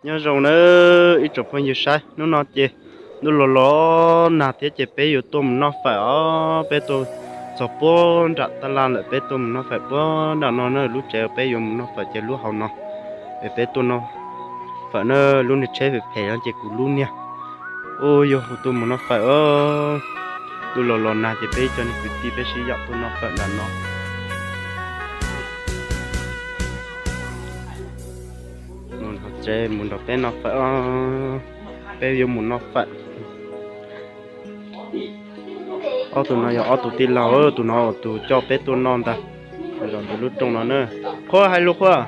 Nyob zoo na ib tsoom phooj ywg saib, hnub no ces ntuj los los nag thiab ces peb yuav tuaj mus noj fawm os. Peb tuaj txog puag nram taj laj lawm, peb tuaj mus noj fawm puag nram no na. Lub tsev peb yuav mus noj fawm ces lub hauv no. Es peb tuaj noj fawm na, lub niag tsheb phem phem no ces kuv lub niag. Ua yog hu tuaj mus noj fawm os. Ntuj los los nag ces peb cov niag kwv tij peb sib yaum tuaj noj fawm nram no. Mus nrog tsev mus nrog peb noj fawm os. Peb yuav mus noj fawm. Ob tug no yog ob tug tij laug, tus no tus coj peb tuaj noj ntag. Zaum ntawm lub rooj no na. Qhuab, hais lus Qhuab.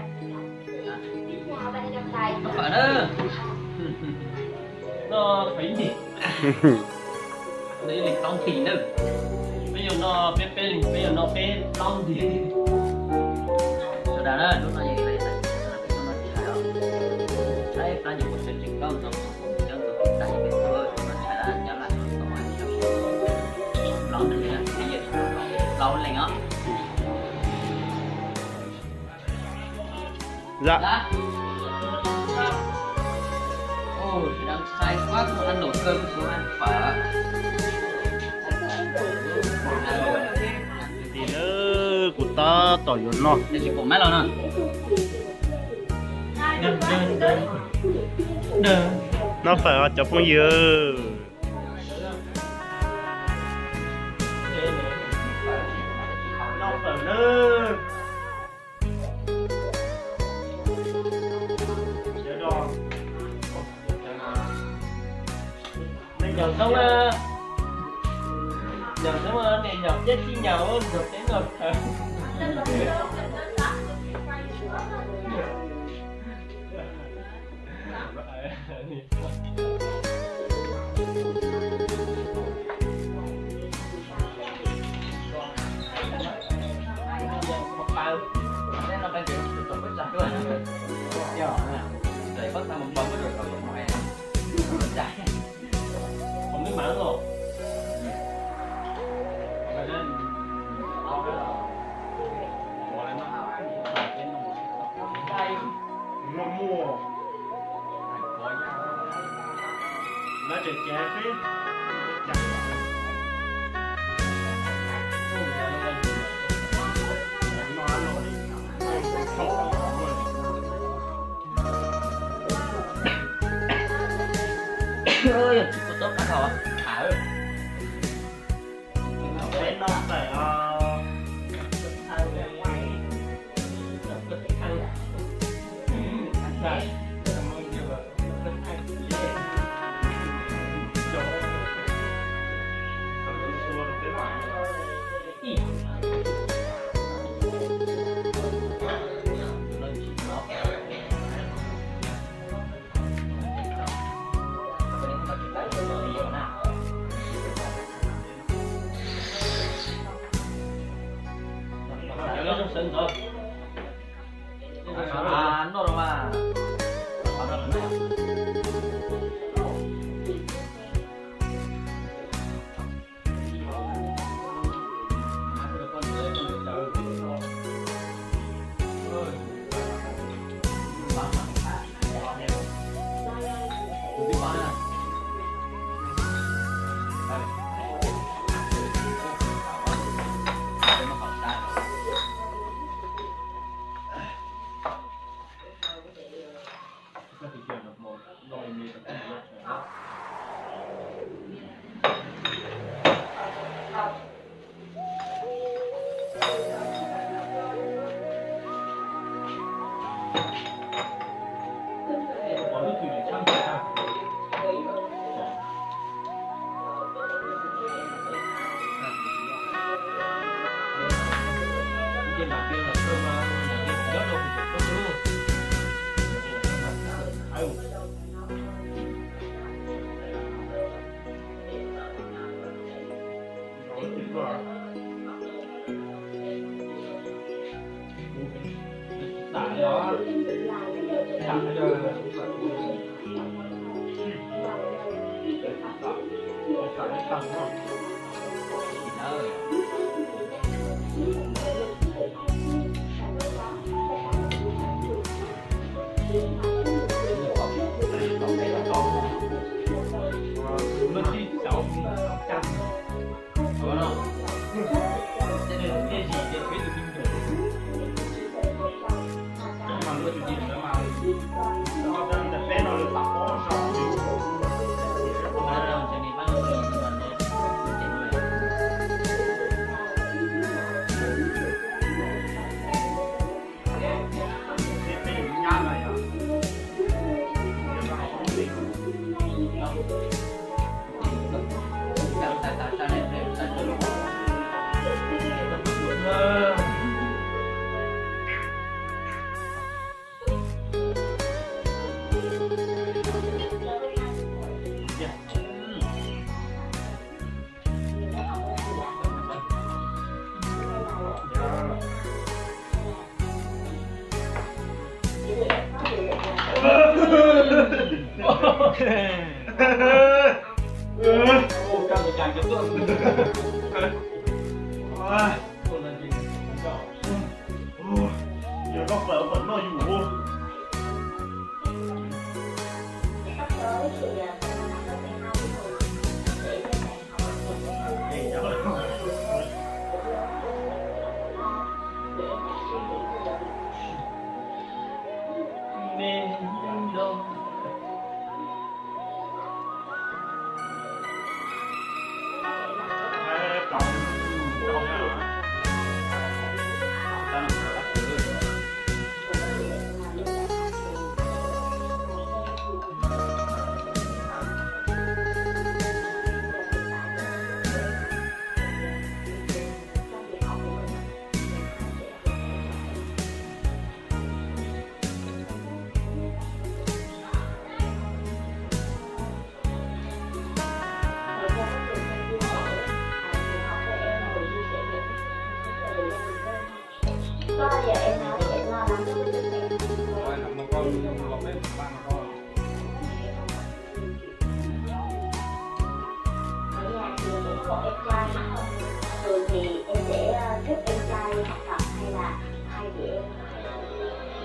Lam. Kuv tab tom yuav noj. Noj fawm os cov phooj ywg. Noj fawm na. Sawv daws, nej nco ntsoov na. Nco ntsoov, nej nco peb tib nco nrog peb noj fawm.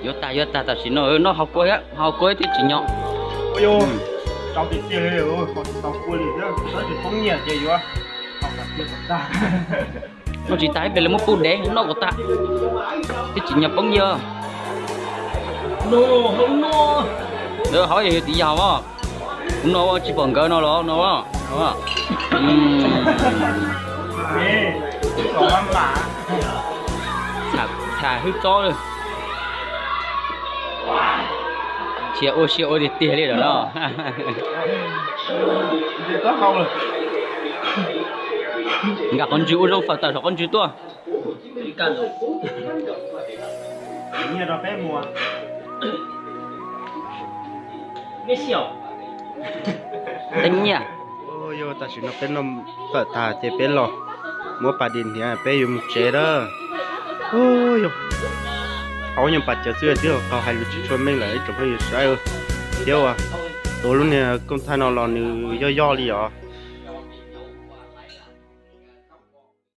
Yuav tag yuav tag, tam sim no noj hauv kua, hauv kua thiab tsis nyo. Ua, tau tiag tiag li, tau kua li thiab, tab sis poob nyiaj ces yuav noj tsis tag ib pliag li muab pub dev noj kom tag, thiab tsis nyo poob nyiaj. Hauv yog tiv yas os, kuv no tsis pom nkawd no los no. Tham hwj txob li. Cia ua siab ua tiag tiag li lawm no. Nkag qhov ntswg ua zoo fawm tawm saum qhov ntswg tuaj. Teeb nyiaj. Yog tam sim no peb noj fawm tag ces peb los muab pas dis hniav peb yuav mus tsev lawm. Yog, hauv nyuag pas cawv xwb twb tau hais lus tsis tshua meej lawm ib tsoom phooj ywg saib. Thiab uas tus lub niag kooj thaij no los nws yoj yoj li os.